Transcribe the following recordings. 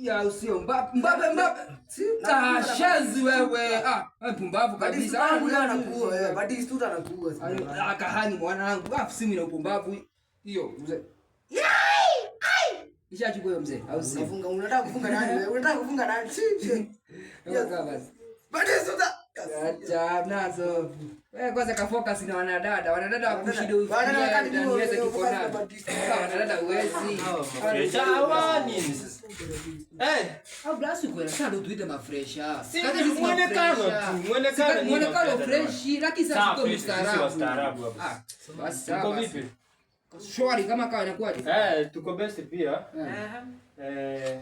Ya usio Mbappe, Mbappe, Mbappe. Ah, shenzi wewe. Ah, wewe mpumbavu kabisa. Batistuta anakuwa anakuwa, eh, Batistuta anakuwa. Ah, kahani mwanangu. Ah, simu ina upumbavu hiyo mzee. Ishachukua hiyo mzee, au sio? Unafunga, unataka kufunga nani wewe? Unataka kufunga nani? Si, si. Yes. Basi. Batistuta. Acha nazo. Wewe kwanza ka focus na wanadada. Wanadada wakushida ufikirie. Wanadada wakati Niweze wewe kiko focus na nani. Batistuta. Sasa wanadada huwezi. Fresha hawa nini sasa? Eh, Au blasi kwa sasa ndo tuite mafresha. Si, Kata sisi mwonekano mafresha. tu, mwonekano ni Mwonekano mafresha. fresh, lakini sasa Sawa, tuko fresh, sisi mstaarabu. wastaarabu hapa. Ah, basi sawa. Tuko Basi. vipi? Shwari kama kawa inakuwaje? Eh, tuko best pia. Eh. Eh,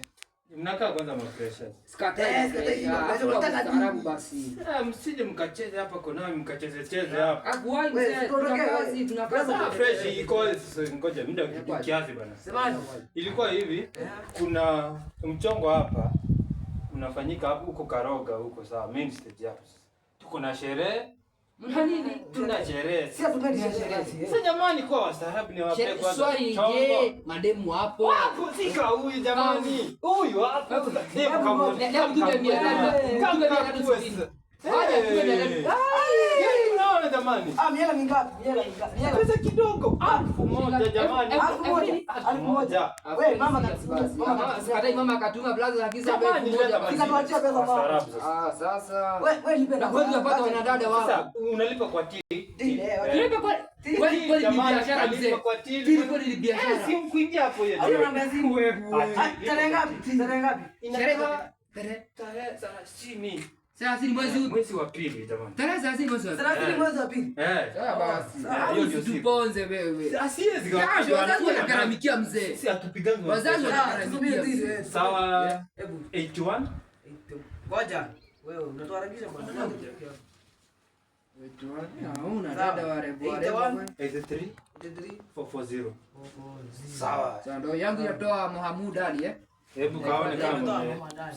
mnakaa kwanza mafresha. Sikatai Eh, sikatai, mafresha. mafresha, Tuko unataka mstaarabu nini? basi. Eh, msije mkacheze hapa Konami mkacheze cheze hapa. Akuwai Wewe, mzee, tuondoke, tuna wewe. kazi, tuna kazi. Sasa fresh iko sasa, ngoja muda kiasi bana. Semaje? Ilikuwa hivi, kuna mchongo hapa unafanyika hapo huko Karoga huko, sawa, main stage hapo. Sasa tuko na sherehe, Mna nini? tuna sherehe. Si hatupendi sherehe basi, eh. Sasa jamani, kwa wastaarabu ni wape Sherehe- kwanza. Swali Chongo. je, mademu hapo? Wapo sika huyu jamani. Huyu hapa. Hebu kamuone. Leo tupe 500. Tupe 360. Waja tupe 500. Yaani unaona jamani? Ah, miela mingapi? Miela mingapi? Miela. Pesa kidogo. 1000 jamani. 1000. 1000. Wewe mama katufunga. Basi, Mama mama, sikatai mama akatuma blaza lakini sasa Jamani, 1000 leta basi. Sasa tuachie pesa mama. Wastaarabu sasa. Ah, sasa. Wewe wewe nipe Na kweli tunapata wanadada Sasa wapo. unalipa kwa tili. Tili, eh, Tulipe kwa kweli kweli ni Jamani, biashara unalipa mzee. kwa tili. Tili kweli ni Eh, biashara. si kuingia hapo yeye. Hauna namba ya simu. Ah, Ah, tarehe ngapi? Tarehe ngapi? Sherehe Inakaa tarehe tarehe 30. 30 mwezi huu. Mwezi wa pili jamani. Tarehe 30 mwezi wa pili. 30 mwezi wa pili. Eh. Sawa basi. Sawa, hiyo ndio siku. Tuponze wewe. Asiwezi Jasho, wazazi wanakaramikia mzee. Sisi hatupigangi. Wazazi Ah, wanakaramikia tusubiri tili, mzee. eh. Sawa. Hebu. 81 Ngoja. Wewe unatuharakisha bwana. Hauna dada warembo warembo. 81. 83 83 440. Sawa. Sasa ndo yangu inatoa Mohamud Ali eh. Hebu kaone kama Mama ndani.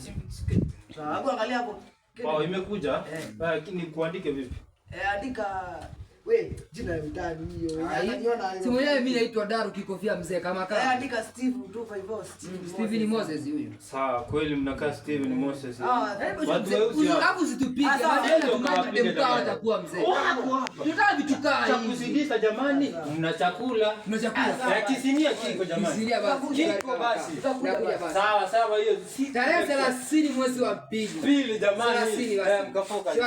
Sawa, hebu angalia hapo. Wow, imekuja. Eh. Lakini kuandike vipi? Eh, andika we jina ya mtaani hiyo. Ai, Ataniona. Si mwenyewe mimi naitwa Daru kikofia mzee kama Eh, kama. andika Steve 254 Steve. Steven Moses huyu. Sawa, kweli mnakaa Steven Moses. Ah, Watu weusi hapa. Alafu usitupige. Ah, sawa. Mademu Ndio tumai kawapiga mademu kawa jamani. watakuwa mzee. Wako hapa. Tunataka vitu kaa Cha hivi. kuzidisha jamani, mna chakula. Mna chakula. Eh, kisinia kiko jamani. Kisinia basi. Kiko basi. Nakuja basi. Sawa sawa, hiyo si Tarehe 30 mwezi wa pili. pili jamani. 30 basi. Eh, mkafoka.